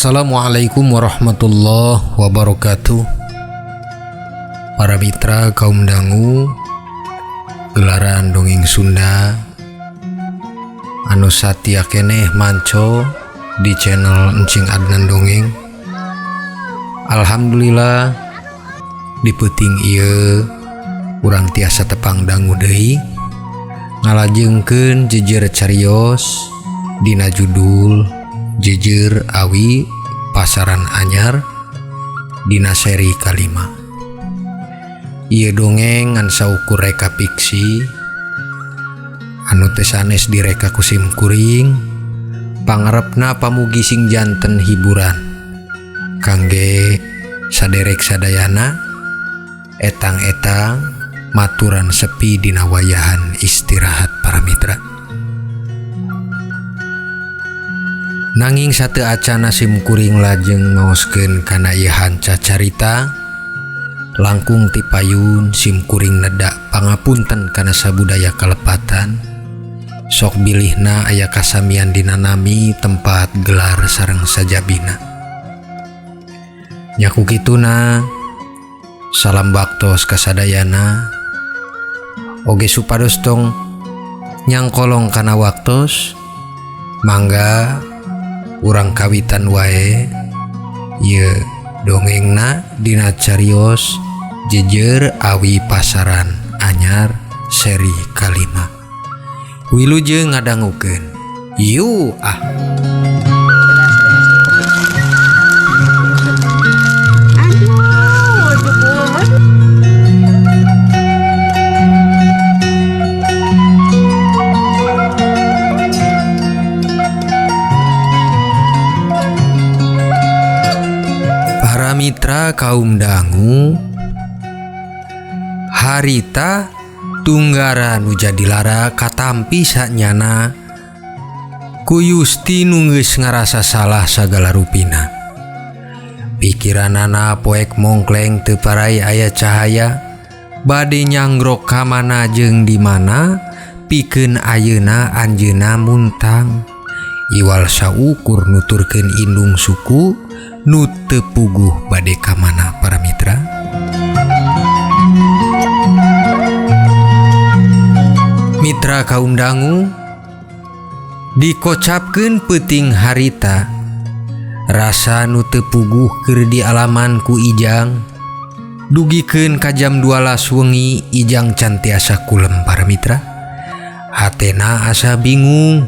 Assalamualaikum warahmatullahi wabarakatuh. Para mitra kaum dangu, gelaran dongeng Sunda anu satia keneh manco di channel Encing Adnan Dongeng. Alhamdulillah di peuting ieu urang tiasa tepang dangu deui ngalajengkeun jejer carios dina judul Jejer Awi Pasaran Anyar dina seri kalima. Ieu dongeng ngan saukur reka fiksi anu teu sanes direka ku sim kuring, pangarepna pamugi sing janten hiburan kangge saderek sadayana etang-etang maturan sepi dina wayahan istirahat para mitra. Nanging sateu acana sim kuring lajeng maoskeun kana ieu hanca carita, langkung ti payun sim kuring nedak pangapunten kana sabudaya kalepatan. Sok bilihna aya kasamian dina nami tempat gelar sareng sajabina. Nya ku kituna salam baktos kasadayana, oge supados tong nyangkolong kana waktos, mangga urang kawitan wae ieu dongengna dina carios Jejer Awi Pasaran Anyar seri kalima. Wilujeng ngadangukeun. Yu ah. Para mitra kaum dangu, harita tunggara nu jadi lara katampi sanyana ku Yusti nu geus ngarasa salah sagala rupina. Pikiranana poek mongkleng teu parai aya cahaya, bade nyanggrok ka mana jeung di mana pikeun ayeuna anjeunna muntang. Iwal saukur nuturkeun indung suku nu teu puguh bade ka mana para mitra. Mitra kaum dangu, dikocapkeun peuting harita rasa nu teu puguh keur dialaman ku Ijang. Dugikeun ka jam 12 wengi Ijang can tiasa kulem para mitra. Hatena asa bingung,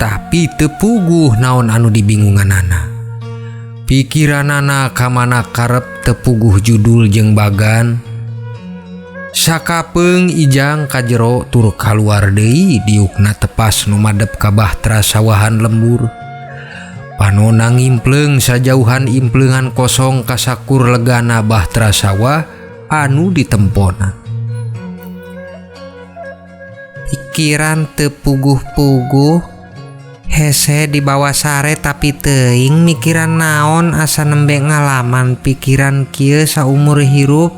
tapi teu puguh naon anu dibingunganana. Pikiranana ka mana karep teu puguh judul jeung bagan. Sakapeung Ijang ka jero tur kaluar deui diukna tepas nu madep ka bahtera sawahan lembur. Panona ngimpleung sajauhan impleungan kosong kasakur legana bahtera sawah anu ditempona. Pikiran teu puguh-puguh, hese dibawa sare tapi teuing mikiran naon asa nembe ngalaman pikiran kieu saumur hirup.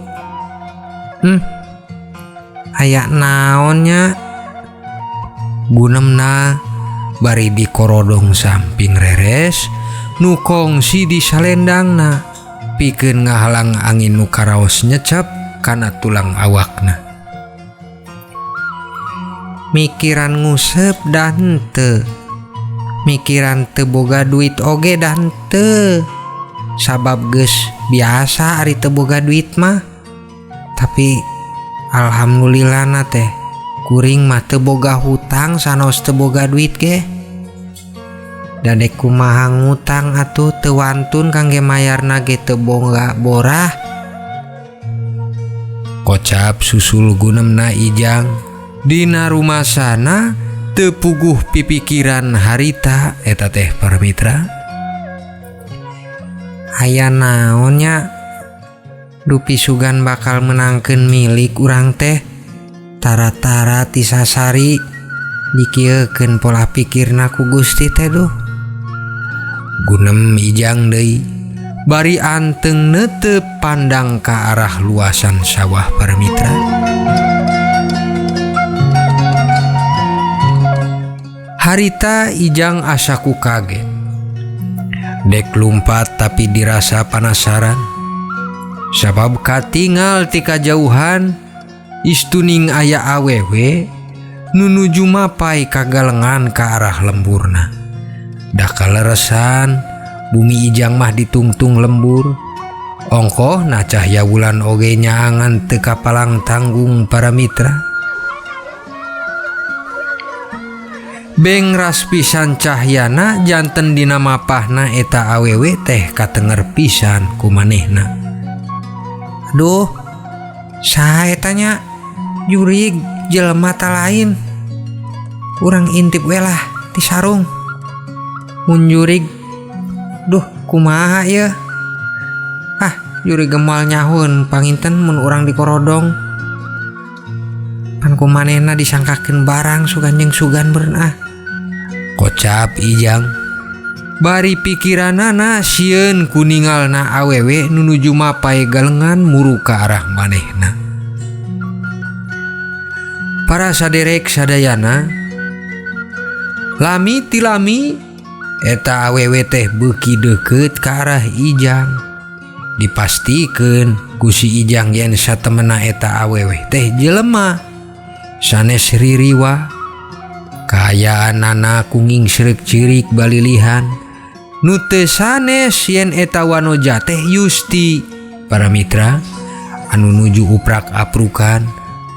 Aya naonnya? Gunemna bari dikorodong samping reres nu kongsi di salendangna pikeun ngahalang angin nu karaos nyecep kana tulang awakna. Mikiran nguseup dah henteu, mikiran teu boga duit oge dah henteu, sabab geus biasa ari teu boga duit mah. Tapi alhamdulillah na teh kuring mah teu boga hutang sanaos teu boga duit ge. Dadek kumaha ngutang atuh teu wantun kangge mayarna ge teu boga borah. Kocap susul gunemna Ijang dina rumasana teu puguh pipikiran harita eta teh para mitra. Aya naonnya? Dupi sugan bakal menangkeun milik urang teh tara-tara tisasari dikieukeun pola pikirna ku Gusti teh duh. Gunem Ijang deui bari anteng neuteup pandang ka arah luasan sawah para mitra. Harita Ijang asa ku kaget. Dek lumpat tapi dirasa panasaran. Sabab katingal ti kajauhan istuning aya awewe nu nuju mapai kagalengan ka arah lemburna. Dah kaleresan bumi Ijang mah ditungtung lembur. Ongkoh na cahya wulan oge nyaangan teu kapalang tanggung para mitra. Bengras pisan cahyana janten dina mapahna eta awewe teh katenger pisan ku manehna. Aduh, saha eta nya? Jurig jelema ta lain. Urang intip we lah ti sarung. Mun jurig, duh kumaha ieu? Ah, jurig gemal nyahun panginten mun urang dikorodong. Pan ku manehna disangkakeun barang sugan jeung sugan beureun ah. Kocap Ijang. Bari pikiranana sieun ku ningalna awewe nu nuju mapai galengan muru ka arah manehna. Para saderek sadayana, lami tilami eta awewe teh beuki deukeut ka arah Ijang. Dipastikeun ku si Ijang yen satemena eta awewe teh jelema sanes ririwa. Kaayaanana ku ngingsreuk cirik balilihan nu teu sanes yen eta wanoja teh Yusti. Para mitra anu nuju uprak-aprukan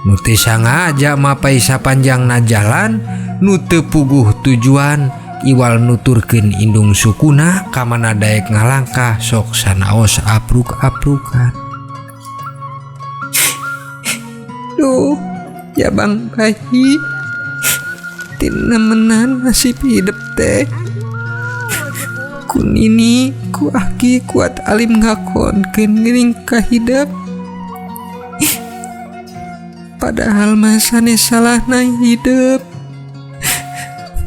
nu teu sangaja mapai sapanjangna jalan nu teu puguh tujuan iwal nuturkeun indung sukuna ka mana daek ngalangkah sok sanaos apruk-aprukan. Duh, jabang bayi tinemenan nasib hidup teh. Ku nini, ku aki kuat alim ngakonkeun geuning ka hidup. Padahal mah sanes salahna hidup.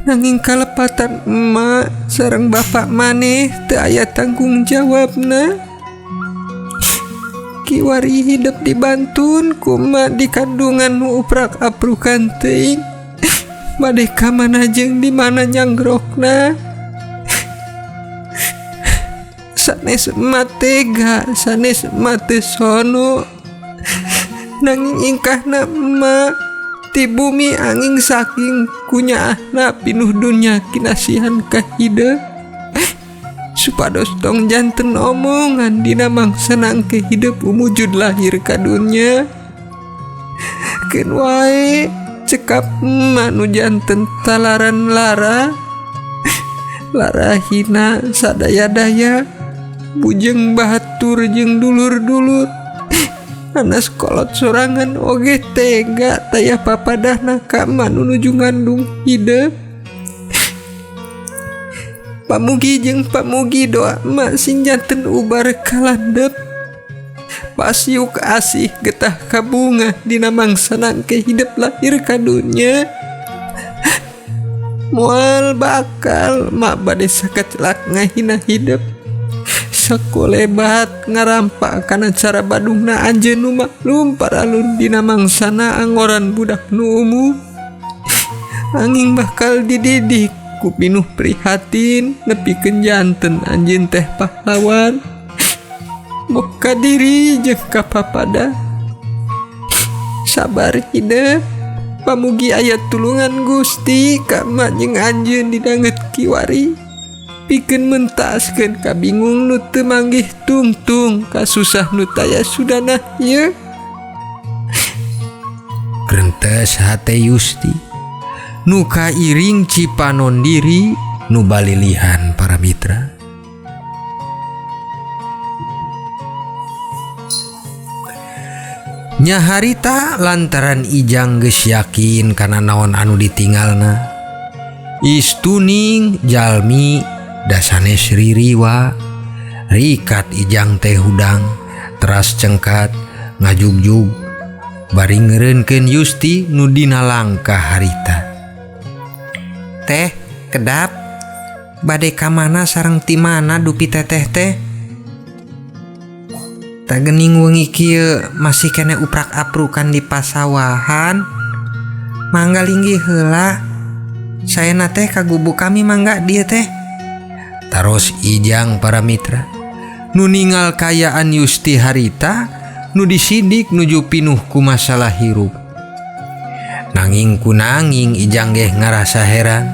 Nanging kalepatan emak sareng bapak maneh teu aya tanggung jawabna. Kiwari hidup dibantun ku emak di kandungan nu uprak-aprukan teuing. Bade ka mana jeung di mana nyanggrokna. Sanes emak tega, sanes emak teu sono. Nanging ingkahna emak ti bumi angin saking kunyaahna pinuh dunya kinasihan ka hideung. Supados tong janten omongan dina mangsa nangke hidup umujud lahir ka dunya. Keun wae cekap emak nu janten talaran lara. Lara hina sadaya-daya bujeng batur jeung dulur-dulur. Anas kolot sorangan oge tega taya papadahna ka emak nu nuju ngandung hideung. Pamugi jeung pamugi doa emak sing janten ubar kalandep. Pasiuk asih getah kabunga dina mangsa nangke hidup lahir ka dunya. Moal bakal mak bade sakacelak ngahina hidup. Sakolebat ngarampak kana cara badungna anjeun nu maklum paralun dina mangsana angoran budak nu umuh. Angin bakal dididik ku pinuh prihatin nepikeun janten anjeun teh pahlawan. Boka diri jeung kapapada. Sabar hidup, pamugi aya tulungan Gusti ka emak jeung anjeun didanget kiwari. Pikeun mentaskeun kabingung nu teu manggih tungtung kasusah nu taya sudana ieu. Grentes hate Yusti nu kairing cipanon diri nu balilihan para mitra. Nyaharita lantaran Ijang geus yakin kana naon anu ditinggalna. Istuning jalmi dasanes ririwa. Rikat Ijang teh hudang teras cengkat ngajugjug bari ngeureunkeun Yusti nu dina langkah harita. Teh kedap bade ka mana sareng ti mana dupi teteh teh? Tak gening wengi kieu masih kene uprak-aprukan di pasawahan. Mangga linggih heula. Saena teh ka gubuk kami mangga dieu teh. Taros Ijang para mitra nu ningal kayaan Yusti harita nu disidik nuju pinuh ku masalah hirup. Nanging ku nanging Ijang geh ngarasa heran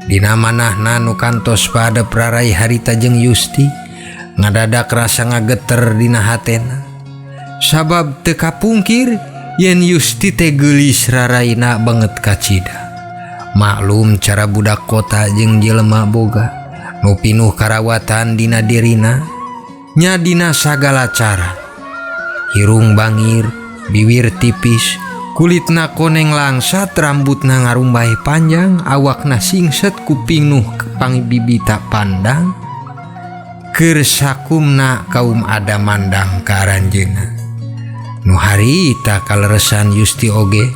dina manahna nu kantos pada prarai harita jeung Yusti ngadadak rasa ngageter dina hatena. Sabab teu kapungkir yen Yusti teh geulis raraina banget kacida. Maklum cara budak kota jeung jelema boga nu pinuh karawatan dina dirina nya dina sagala cara. Hirung bangir, biwir tipis, kulitna koneng langsat, rambutna ngarumbay panjang, awakna singset kuping nuh pangbibita pandang. Keur sakumna kaum ada mandang ka aranjeunna. Nu harita kaleresan Yusti oge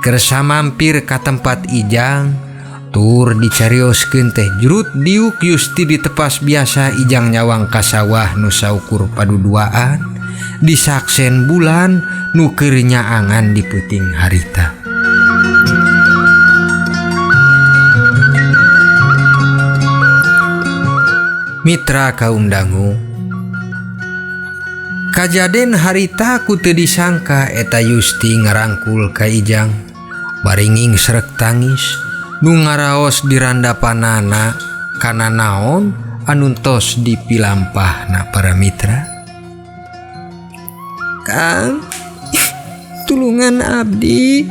kersa mampir ka tempat Ijang tur dicarioskeun teh jrut diuk Yusti di tepas biasa Ijang nyawang ka sawah nu saukur paduduaan disaksen bulan nu keur nyaangan di peuting harita. Mitra kaum dangu, kajaden harita ku teu disangka eta Yusti ngarangkul ka Ijang baringing srek tangis nu ngaraos dirandapanana kana naon anu tos dipilampahna para mitra. Kang, tulungan abdi.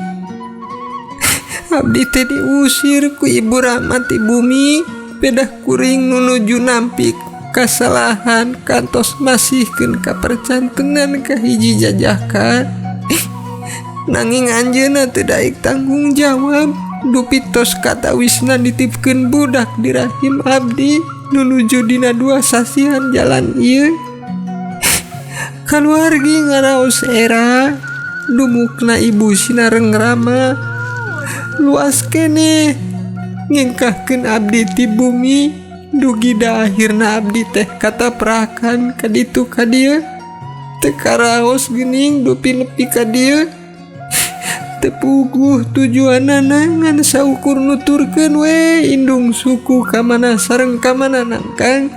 Abdi teh diusir ku Ibu Rahma ti bumi, pedah kuring nu nuju nampik kasalahan kantos masihkeun kapercantenan ka hiji jajakan. Nanging anjeunna teu daek tanggung jawab, dupi tos katawisna nitipkeun budak di rahim abdi nu nuju dina 2 sasihan jalan ieu. Kaluargi ngaraos era dumukna ibu sinareng rama luas keneh ngengkahkeun abdi ti bumi dugi da akhirna abdi teh kataprakan ka ditu ka dieu teu karaos geuning dupi nepi ka dieu teu puguh tujuanana ngan saukur nuturkeun we indung suku ka mana sareng ka mana Kang.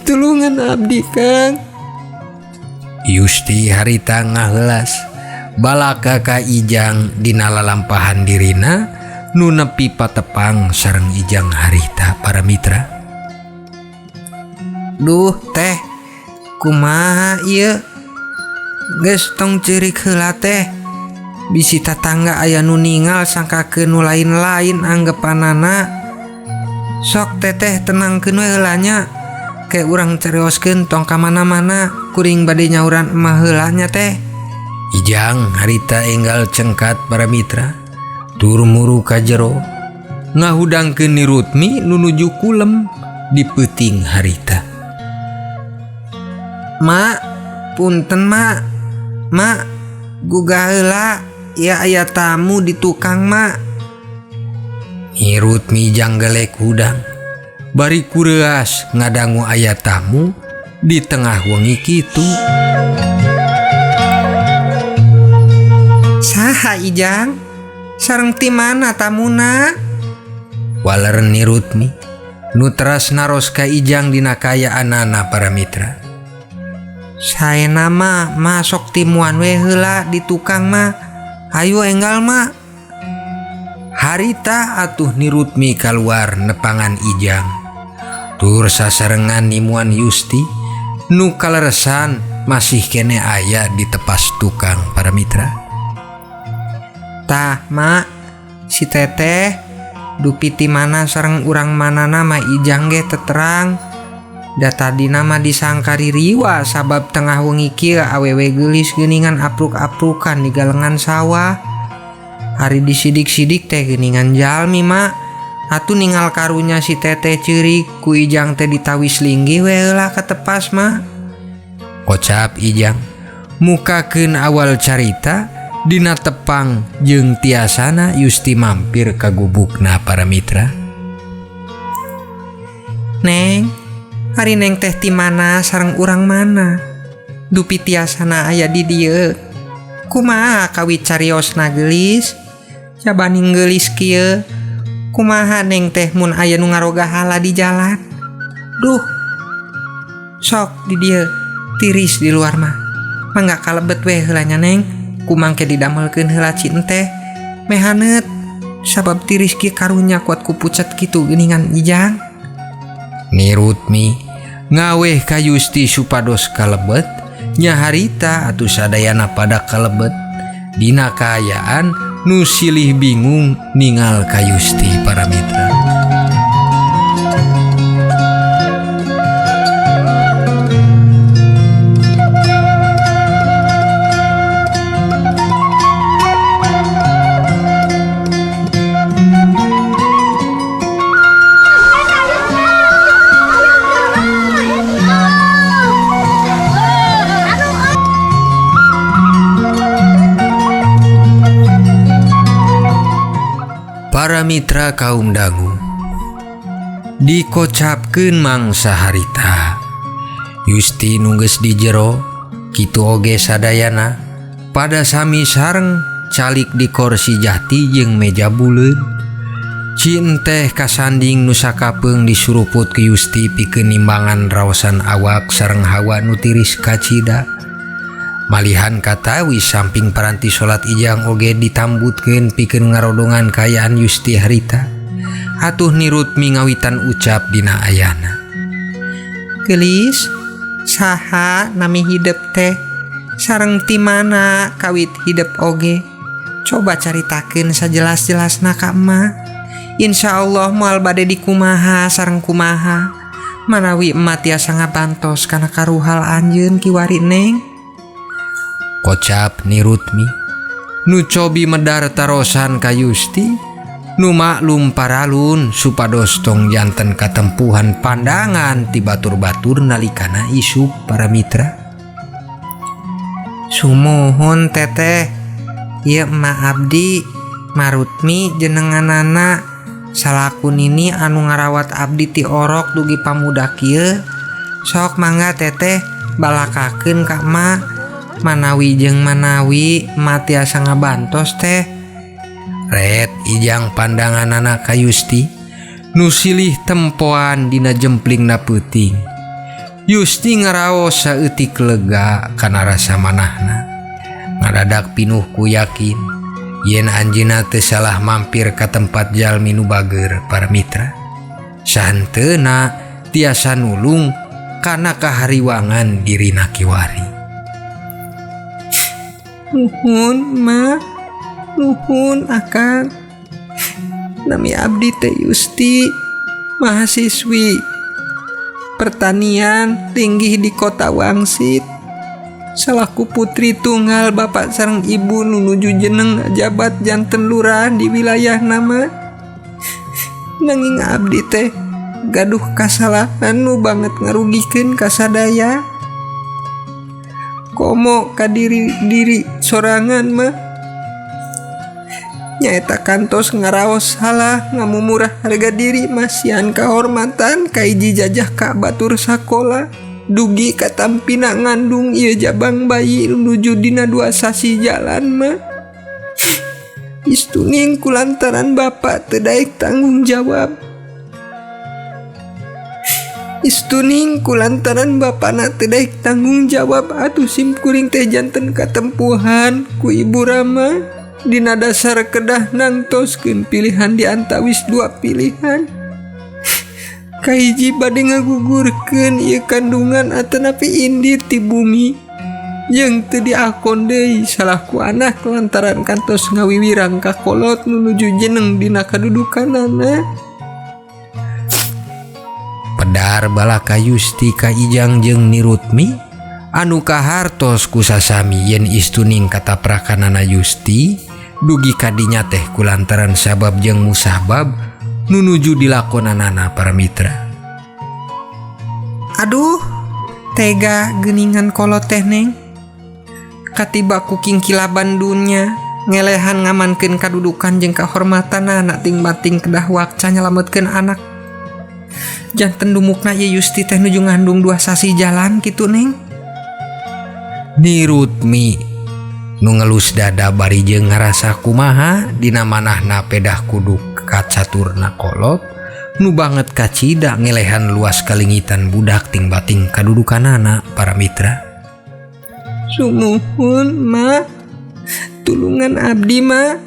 Tulungan abdi Kang. Yusti harita ngaheulas balaka ka Ijang dina lalampahan dirina nu nepi patepang sareng Ijang harita para mitra. Duh teh kumaha ieu geus tong ceurik heula teh bisi tatangga aya nu ningal sangkakeun nu lain-lain anggepanana. Sok teteh tenangkeun we heula nya ke urang carioskeun tong ka mana-mana kuring bade nyauran emah heula nya teh. Ijang harita enggal cengkat para mitra tur muru ka jero ngahudangkeun Nirutmi nu nuju kulem di peuting harita. Mak, punten mak. Mak, gugah heula ya aya tamu di tukang mak. Nirutmi jang gelek hudang bari kureas ngadangu aya tamu di tengah wengi kitu. Saha Ijang? Sareng ti mana tamuna? Waler Nirutmi nu teras naros ka Ijang dina kayaanana para mitra. Saena mah masok timuan we heula di tukang mah. Hayu enggal mak. Harita atuh Nirutmi kaluar nepangan Ijang. Tur sasarengan nimuan Yusti nu kaleresan masih kene aya di tepas tukang para mitra. Tah mak, si teteh dupi ti mana sareng urang manana mah Ijang ge teterang. Da tadina mah disangka ririwa sabab tengah wengi kieu awewe geulis geuningan apruk-aprukan di galengan sawah. Hari disidik-sidik teh geuningan jalmi mak. Atuh ningal karunya si teteh ceurik ku Ijang teh ditawis linggih we heula ka tepas mah. Kocap Ijang mukakeun awal carita dina tepang jeung tiasana Yusti mampir ka gubukna para mitra. Neng, hari neng teh ti mana sareng urang mana? Dupi tiasana aya di dieu. Kumaha kawit cariosna geulis? Cabaning geulis kieu. Kumaha neng teh mun aya nu ngarogahala di jalan? Duh, sok di dieu tiris di luar mah. Mangga kalebet we heula nya Neng. Kumangke didamelkeun heula cinteh. Meh haneut sabab tiris kieu karunya kuat ku pucet kitu geuningan Ijang. Nirutmi ngaweh ka Yusti supados kalebet nya harita atuh sadayana pada kalebet dina kaayaan nu silih bingung ningal ka Yusti para mitra. Para mitra kaum dangu dikocapkeun mangsa harita Yusti nu geus di jero kitu oge sadayana pada sami sareng calik di korsi jati jeung meja buleud. Cinteh kasanding nu sakapeung disuruput ku Yusti pikeun nimbangan raosan awak sareng hawa nu tiris kacida. Malihan katawi samping paranti salat Ijang oge ditambutkeun pikeun ngarodongan kaayaan Yusti harita. Atuh nirut mingawitan ucap dina ayana. Geulis, saha nami hidep teh? Sareng ti mana kawit hidep oge? Coba caritakeun sajelas-jelasna ka emak. Insya Allah moal bade dikumaha sareng kumaha. Manawi emak tiasa ngabantos kana karuhal anjeun kiwari Neng. Kocap nirutmi nu cobi medar tarosan ka Yusti nu maklum paralun supados tong janten katempuhan pandangan ti batur-batur nalikana isuk para mitra. Sumuhun teteh, ieu emak abdi Marutmi jenenganana salaku nini anu ngarawat abdi ti orok dugi pamuda kieu. Sok mangga teteh balakakeun ka emak. Manawi jeung manawi emak tiasa ngabantos teh. Ret Ijang pandanganana ka Yusti nu silih tempoan dina jemplingna peuting. Yusti ngaraos saeutik lega kana rasa manahna. Ngadadak pinuh ku yakin yen anjeunna teu salah mampir ka tempat jalmi nu bager para mitra. Sahenteuna tiasa nulung kana kahariwangan dirina kiwari. Nuhun ma, nuhun akang. Nami abdi teh Yusti, mahasiswi pertanian tinggi di kota Wangsit. Salaku putri tunggal bapak sareng ibu nu nuju jeneng jabat janten lurah di wilayah nama. Nanging abdi teh gaduh kasalahan nu banget ngarugikeun kasadaya. Komo ka diri diri sorangan mah nyaeta kantos ngaraos salah ngamumurah harga diri masihan kahormatan kaiji jajah ka batur sakola dugi katampina ngandung ieu jabang bayi nuju dina 2 sasi jalan mah. Istuning kulantaran bapak teu daek tanggung jawab. Istuning kulantaran bapana teu daek tanggung jawab atuh simkuring teh janten katempuhan ku ibu Rama dina dasar kedah nangtoskeun pilihan di antawis 2 pilihan. Kahiji bade ngagugurkeun ieu kandungan atanapi indit ti bumi jeung teu diakon deui salah ku anak lantaran kantos ngawiwirang ka kolot nu nuju jeneng dina kadudukanana. Pedar balaka Yusti ka Ijang jeung Nirutmi anu kahartos ku sasami yen istuning kataprakanana Yusti dugi kadinya teh kulantaran sabab jeung musabab nu nuju dilakonanana para mitra. Aduh, tega geuningan kolot teh Neng. Katiba ku kingkilaban dunya ngelehan ngamankeun kadudukan jeung kahormatan anak ting-bating kedah wakca nyelametkeun anak. Janten dumukna ieu Yusti teh nuju ngandung 2 sasi jalan kitu Neng. Nirutmi nu ngelus dada bari jeung ngarasa kumaha dina manahna pedah kudu kacaturna kolot Nu banget kacida ngelehan luas kalingitan budak ting bating kadudukanana para mitra. Sumuhun ma, tulungan abdi ma,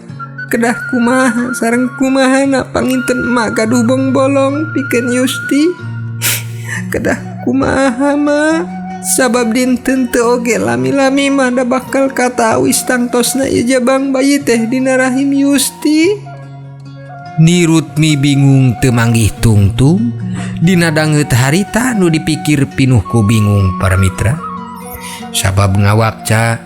kedah kumaha sareng kumaha na panginten ma gaduh bongbolong pikeun Yusti. Kedah kumaha ma, sabab dinten teu oge lami-lami mah da bakal katawis tangtosna ieu jabang bayi teh dina rahim Yusti. Ni Rutmi bingung teu manggih tungtung dina danget harita nu dipikir pinuh ku bingung para mitra. Sabab ngawakca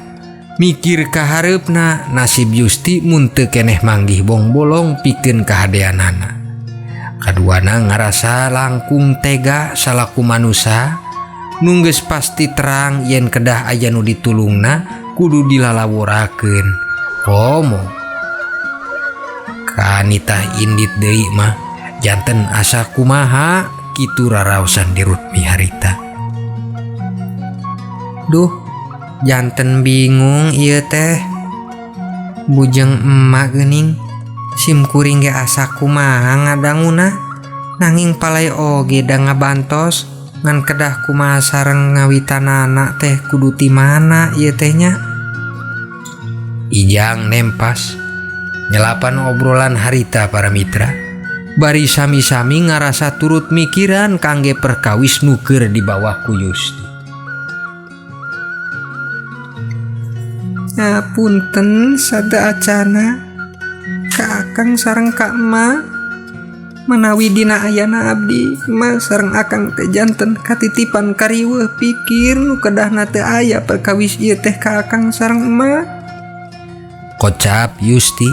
mikir kahareupna nasib Yusti mun teu keneh manggih bongbolong pikeun kahadeanana. Kaduana ngarasa langkung tega salaku manusa nu geus pasti terang yen kedah aya nu ditulungna kudu dilalaworakeun. Komo kanitah indit deui mah janten asa kumaha kitu raraosan Ni Rutmi harita. Duh, janten bingung ieu teh. Bujeng emak geuning sim kuring ge asa kumaha ngadanguna nanging palai oge da ngabantos ngan kedah kumaha sareng ngawitanana teh kudu ti mana ieu teh nya. Ijang nempas nyelapan obrolan harita para mitra bari sami-sami ngarasa turut mikiran kangge perkawis nu keur dibawa ku Yusti. Ngapunten sada acana ka akang sareng ka emak manawi dina ayana abdi ma sareng akang teh janten katitipan kariweuh pikir nu kedahna teu aya perkawis ieu teh ka akang sareng emak. Kocap Yusti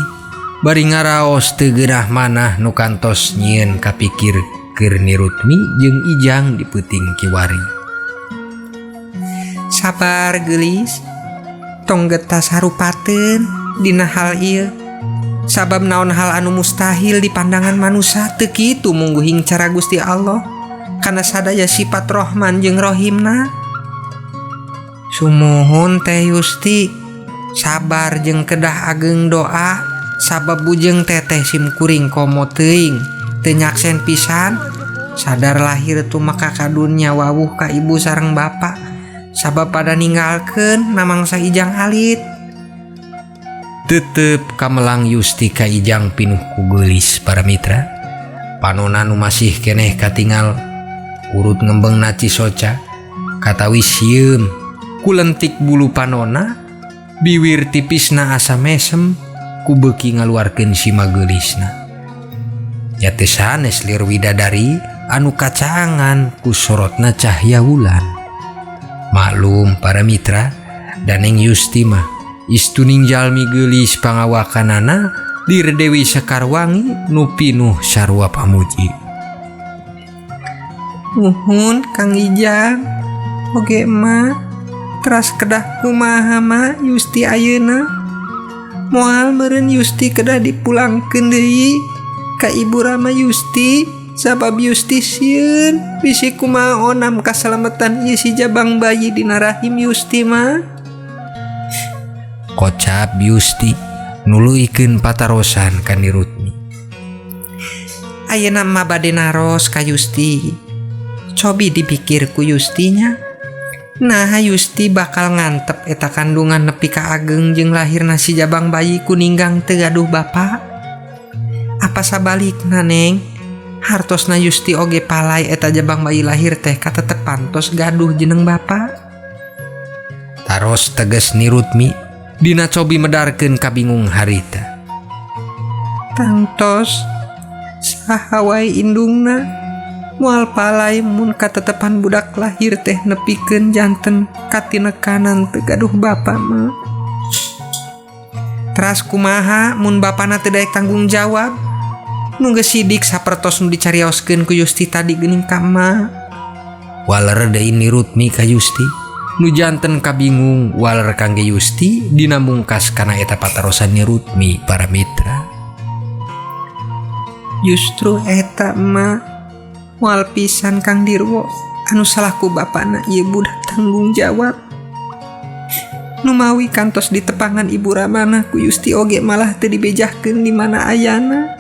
bari ngaraos teu geunah manah nu kantos nyieun kapikir keur Ni Rutmi jeung Ijang di peuting kiwari. Sabar geulis, tong getas harupateun dina hal ieu. Sabab naon hal anu mustahil di pandangan manusia teu kitu mungguhing cara Gusti Allah kana sadaya sifat Rahman jeung Rohimna. Sumuhun teh Yusti, sabar jeung kedah ageng doa sabab bujeng teteh sim kuring komo teuing teu nyaksen pisan sadar lahir tu maka kadunya wawuh ka ibu sareng bapa sabab pada ninggalkeun namangsa Ijang alit. Tetep kamelang Yusti ka Ijang pinuh ku geulis para mitra. Panona nu masih keneh katingal urut ngembeng naci soca katawis sieum kulentik bulu panona biwir tipisna asa mesem ku beuki ngaluarkeun sima geulisna. Nya teu sanes lir widadari anu kacangan ku sorotna cahya wulan. Maklum para mitra, daneng Yusti mah istuning jalmi geulis pangawakanana lir Dewi Sekarwangi nu pinuh sarua pamuji. Nuhun Kang Ijang, oge ma teras kedah kumaha ma Yusti ayeuna. Moal meureun Yusti kedah dipulangkeun deui ka Ibu Rama Yusti sabab Yusti sieun bisi kumaha onam kasalamatan ieu si jabang bayi dina rahim Yusti mah. Kocap Yusti nuluykeun patarosan ka Ni Rutmi. Ayeuna mah bade naros ka Yusti. Cobi dipikir ku Yustinya. Nah Yusti bakal ngantep eta kandungan nepi ka ageng jeung lahirna si jabang bayi kuninggang teu gaduh bapa. Apa sabalikna neng? Hartosna Yusti oge palai eta jabang bayi lahir teh katetepan tos gaduh jeneng bapa. Taros teges Ni Rutmi dina cobi medarkeun kabingung harita. Tangtos saha wae indungna moal palai mun katetepan budak lahir teh nepikeun janten katinekanan teu gaduh bapa mah. Teras kumaha mun bapana teu daek tanggung jawab? Nu geus sidik sapertos nu dicarioskeun ku Yusti tadi geuning ka emak. Waler deui Ni Rutmi ka Yusti nu janten kabingung waler kangge Yusti dina mungkas kana eta patarosan Ni Rutmi para mitra. Justru eta emak moal pisan Kang Dirwo anu salahku bapana ieu budak tanggung jawab. Numawi kantos ditepangan Ibu Ramana ku Yusti oge malah teu dibejahkeun di mana ayana.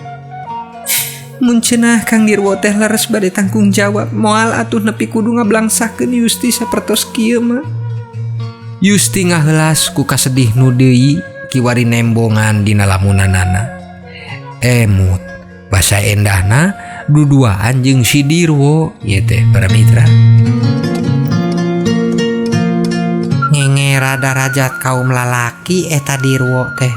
Mun cenah Kang Dirwo teh leres bade tanggung jawab moal atuh nepi kudu ngablangsakeun Yusti sapertos kieu mah. Yusti ngaheulas ku kasedih nu deui kiwari nembongan dina lamunanana. Emut basa endahna duduaan jeung si Dirwo ieu teh para mitra. Ngengera darajat kaum lalaki eta Dirwo teh.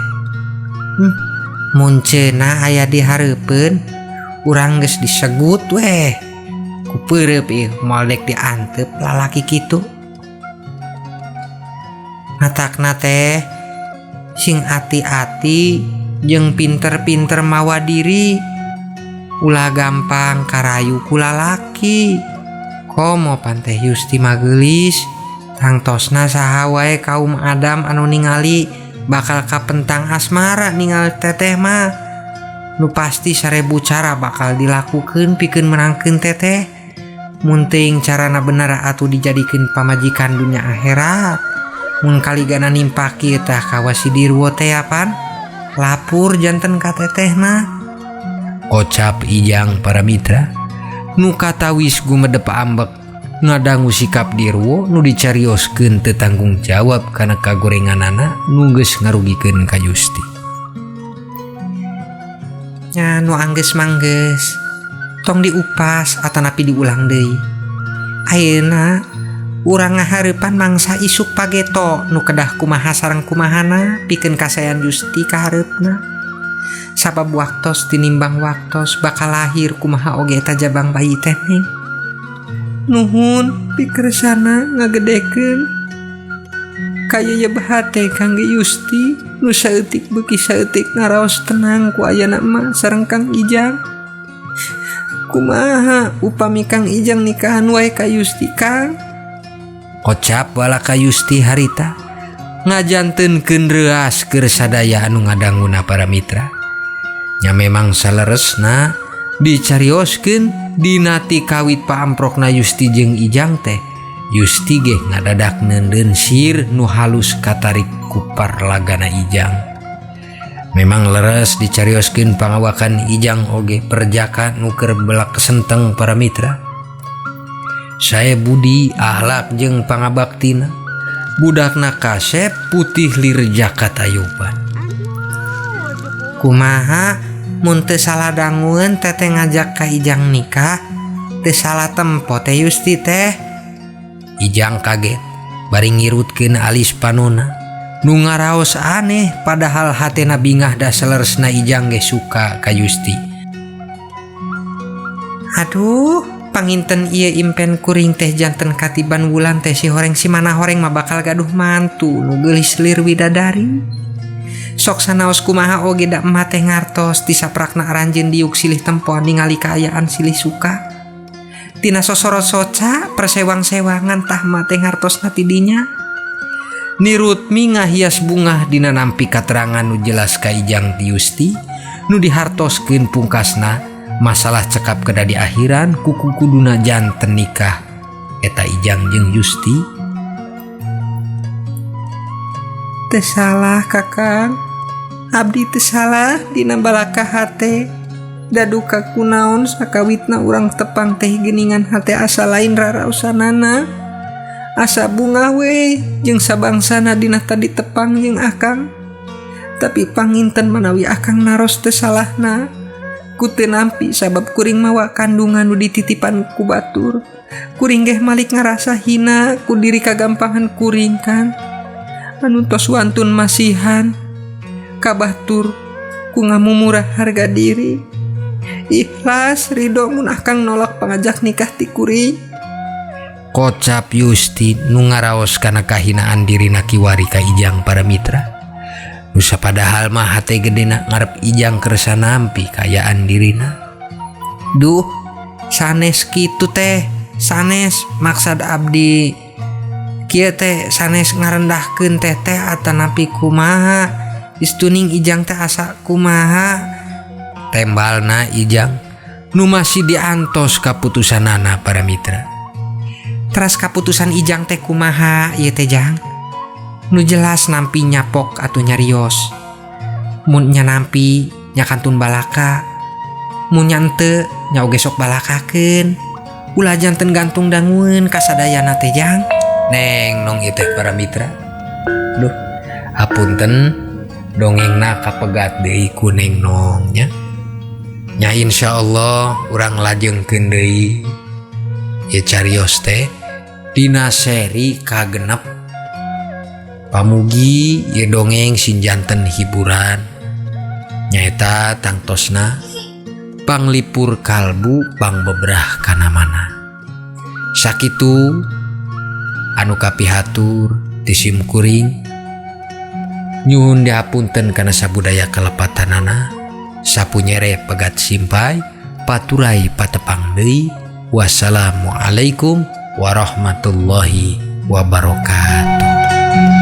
Mun cenah aya di hareupeun urang geus disegut weh. Ku peureup ieu moal dek diantep lalaki kitu. Matakna teh sing ati-ati jeung pinter-pinter mawa diri. Ulah gampang karayu ku lalaki. Komo pan teh Yusti mageulis tangtosna saha wae kaum Adam anu ningali bakal kapentang asmara ningal teteh mah. Nu pasti 1000 cara bakal dilakukeun pikeun menangkeun teteh. Mun teuing carana bener atuh dijadikeun pamajikan dunya akhirat. Mun kaligana nimpa kieu tah kawas si Dirwo teh apan lapur janten ka tetehna. Kocap Ijang para mitra nu katawis gumedep ambek ngadangu sikap Dirwo nu dicarioskeun teu tanggung jawab kana kagorenganana nu geus ngarugikeun ka Yusti. Nya nu anggeus manggeus tong diupas atanapi diulang deui. Ayeuna urang ngahareupan mangsa isuk pageto nu kedah kumaha sareng kumahana pikeun kasaean Yusti ka hareupna. Sabab waktos tinimbang waktos bakal lahir kumaha oge eta jabang bayi teh ning. Nuhun pikersana ngagedekeun. Kaya ye bahate kangge Yusti nu saeutik beuki saeutik ngaraos tenang ku ayana mah sareng Kang Ijang. Kumaha upami Kang Ijang nikahan wae ka Yusti Kang? Kocap bala ka Yusti harita ngajantenkeun reuas keur sadaya anu ngadanguna para mitra. Nya memang saleresna dicarioskeun dina ti kawit paamprokna Yusti jeung Ijang teh. Yusti ge ngadadak neundeun sir nu halus katarik ku parlagana Ijang. Memang leres dicarioskeun pangawakan Ijang oge perjaka nu keur belak senteng para mitra. Sae budi ahlak jeung pangabaktina. Budakna kasep putih lir jaka tayuban. Kumaha mun teu salah dangueun teteh ngajak ka Ijang nikah, teu salah tempo teh Yusti teh. Ijang kaget bari ngirutkeun alis panona. Nu ngaraos aneh padahal hatena bingah da saleresna Ijang ge suka ka Yusti. Aduh, panginten ieu impen kuring teh janten katiban wulan teh si horeng si mana horeng mah bakal gaduh mantu nu geulis lir widadari. Sok sanaos kumaha oge da emak teh ngartos ti saprakna aranjeun diuk silih tempoan ningali kaayaan silih suka. Tina sosorot soca persewang-sewangan tah emak teh ngartosna ti dinya. Nirutmi ngahias bungah dina nampi katerangan nu jelas ka Ijang ti Yusti nu dihartoskeun pungkasna masalah cekap kedah di akhiran kuku kuduna janten nikah eta Ijang jeung Yusti. Teu salah Kakang, abdi teu salah dina balaka hate. Da duka kunaon sakawitna urang tepang teh geuningan hate asa lain rarausanana. Asa bungah we jeung sabangsana dina tadi tepang jeung Akang. Tapi panginten manawi Akang naros teu salahna. Ku teu nampi sabab kuring mawa kandungan nu dititipan ku batur. Kuring geh malik ngarasa hina ku diri kagampangan kuring Kang. Anu tos wantun masihan kabatur ku ngamumurah harga diri. Ikhlas ridho mun Akang nolak pangajak nikah ti kuring. Kocap Yusti nu ngaraos kana kahinaan dirina kiwari ka Ijang para mitra. Nu sapadahal mah hate gedena ngarep Ijang kersa nampi kayaan dirina. Duh, sanes kitu teh, sanes maksad abdi. Kieu teh sanes ngarendahkeun teteh atanapi kumaha. Istuning Ijang teh asa kumaha. Tembalna Ijang nu masih diantos kaputusanana para mitra. Teras kaputusan Ijang teh kumaha ieu teh Jang? Nu jelas nampi nyapok atuh nyarios. Mun nya nampi nya kantun balaka. Mun nya henteu nya oge sok balakakeun. Ulah janten gantung dangueun ka sadayana teh Jang. Neng Nong ieu teh para mitra. Duh, hapunten dongengna kapegat deui ku Neng Nong nya. Nya insyaallah urang lajengkeun deui ieu carios teh dina seri kagenep. Pamugi ieu dongeng sing janten hiburan nyaeta tangtosna panglipur kalbu pangbebrah kana mana. Sakitu anu kapihatur ti sim kuring. Nyuhun dihapunten kana sabudaya kalepatanana. Sapunyere pegat simpay paturai patepang deui. Wassalamualaikum warahmatullahi wabarakatuh.